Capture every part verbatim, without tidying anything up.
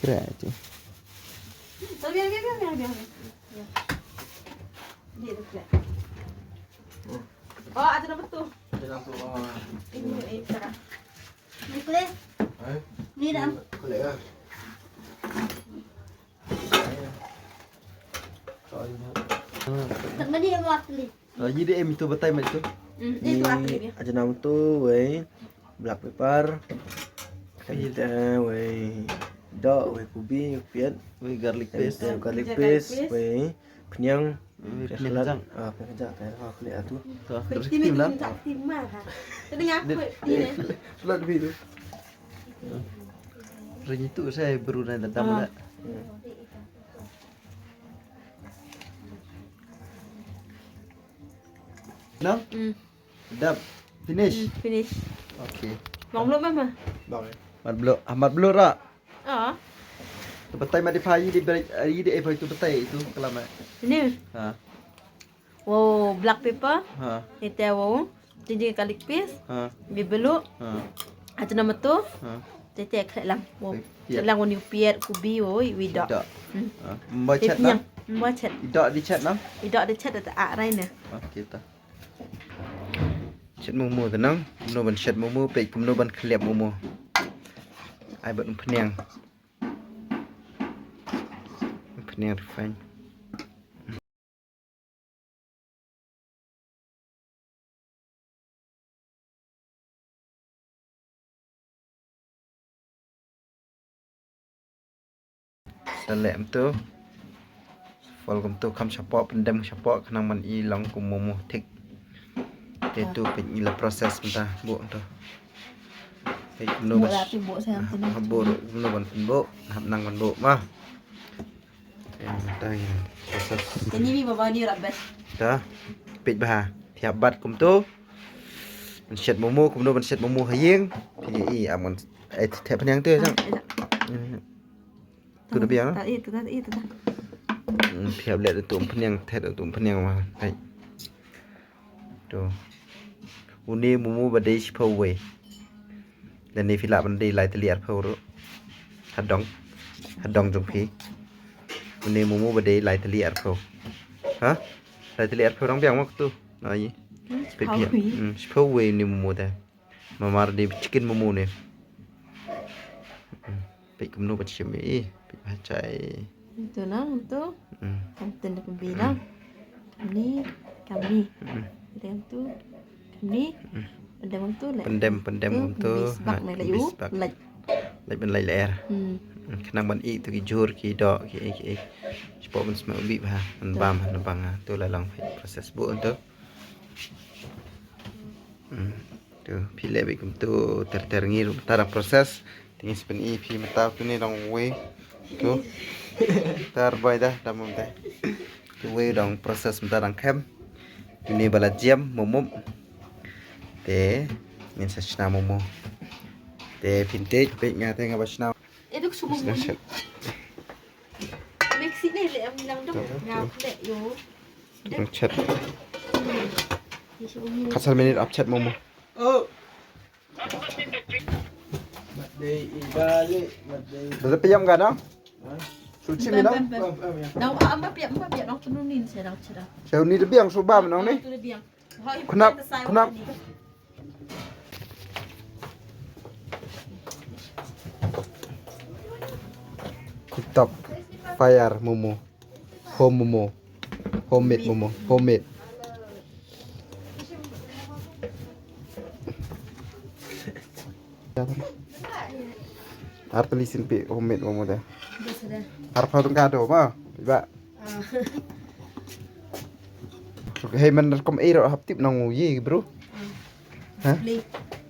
Kira tu. Biar, biar, biar, biar, biar. Dia tu, biar. Oh, ada nama tu. Ada nama tu. Oh. Ini, ini, cara. Ni kulit. Eh? Ni dah. Kulit ah. Tak mandi yang waktu ni. Ah, jadi em itu batai mat itu. Hmm, ni itu aku ni. Aja nama tu, wei. Black pepper. Kita, wei. Dok, wei, kubi, piat. Wei, garlic paste. Garlic paste, wei. Peniang. Wei, peniang kejang. Ah, peniang kejang. Kayak apa kulit tu? Tu, rezeki lah. Tadi aku ni. Sulat lebih tu. Rezeki tu saya baru dah datang pula. Nang? Hmm. Dap. Finish. Hmm, finish. Okay. Bang belum mama? Bang. Mat belum, amat belum rak. Ah. Tu batai mat di pagi di beri di eh tu batai itu kelama. Ini. Ha. Wow, black pepper. Ha. Itu wow. Jinjing garlic paste. Ha. Bibeluk. Ha. Aja nama tu. Ha. Tete khlek lang. Wow. Piat. Khlek lang wani piat kubi wow widok. Widok. Hmm. Ha. Mbachat lang. Mbachat. Idok di chat lang. Idok di chat ata arai ne. Okay ta. Shet momo tenang, kumno ban shet momo, peit kumno ban khlep momo. Ai bad peniang. Peniang refine. Sa leh kumto. Fol kumto kham shapoh, pyndem shapoh, khnang ban i long kum momo thik. Te to pyn i la process mynta buh to. Peit kumno ban buh kumno ban pynbuh, hap nang ban buh ma. Te mynta ïa process. Te ni mi baba ni rubbish. Ta. Peit bha. Thiah bat kumto. Ban shet momo, kumno ban shet momo ha ïing. Phi i am ngan ai thiah pynïang te. Tu da biang. Ta i tu ta i tu ta. Phi hap leh tu pynïang, thiah tu pynïang ma. Hai. To. Une momo ba dei shiphew wei. Lane phi lah ban dei lai tylli arphew ruh. Hadong. Hadong jong phi. Une momo ba dei lai tylli arphew. Ha? Lai tylli arphew dang biang ma katu. Ai. Peit phi. Shiphew wei. Hmm, shiphew wei une momo te. Namar dei chicken momo ne. Hmm. Peit kumno ba shim ïa i, peit ba chai. Itu nang tu. Hmm. Kam ten da pynbilang. Kam ni, kam ni. Hmm. Pyndem tu. Kam ni. Hmm. Pyndem tu leh. Pyndem, pyndem tu. Bisbak ne leh yu. Bisbak. Lait. Lait ban lait lyer. Hmm. Hmm, khnang ban i tu ki jhur ki doh ki ei ki ei. Shapoh ban sma u bih bha. Ban bam ban bang ha. Tu la long peit process buh tu. Hmm. Tu phi leh beit kumtu ter ter ngi ruh mynta dang process. Te ngi sa pyni phi mynta tu ne dang wei. Tu. Ter bai da dam mynta. Tu wei dang process mynta dang khem. Tu ne ba la jem momo. Te ngin sa shna momo. Te phin tip peit nga te nga ba shna. Eh, duk sumo mo. Mixi ne le am lang dong. Nga le yo. Dang chat. Pasal minit ap chat momo. Oh. Mat dei i balik, mat dei. Dah pejam kan, ah? Suci minum. Dau ah, amba piak, amba piak dong penunin saya dang cerah. Saya ni debiang suba menang ni. Tu debiang. Kenap, kenap. Top fire momo. Home momo. Homemade momo. Homemade. Ar tylli sien phi homemade momo te. Arphew tyngka to ma. Ba. Hei man rukom ei ruh hap tip nang u ye bro. Ha?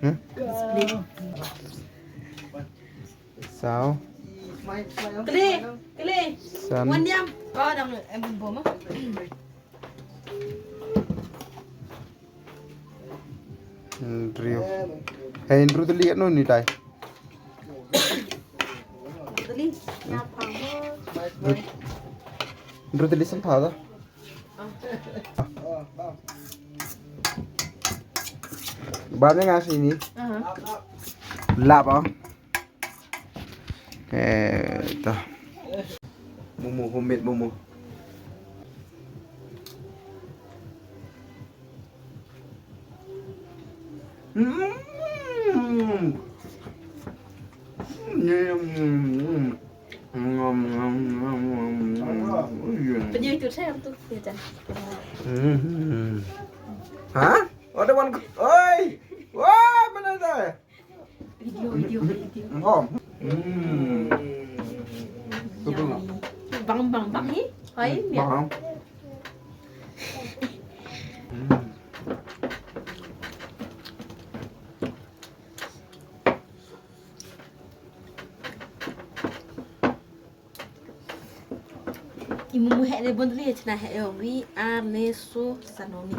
Ha? Saw. Kli, kli. San. Wan diam. Oh, dang em bom ah. Hynriew. Hei, hynriew tylli kat no ni tai. Tylli. Hynriew tylli samphaw da. Ba ne nga sini. Lap ah. Eh, ta. Momo, homemade momo. Mm. Mm. Ngam, ngam, ngam, ngam, ngam. Ui, ui. Pynjah tu saya tu, ya, Jan. Mm. Ha? Ada wan, oi. Wah, mana dah? Video, video, video. Oh. Mm. Betul tak? Bang, bang, bang, eh? Hai, ya. Bang. Mm. I Momo heh ne bun tylli, chna heh ïa wi ar ne su sanoni.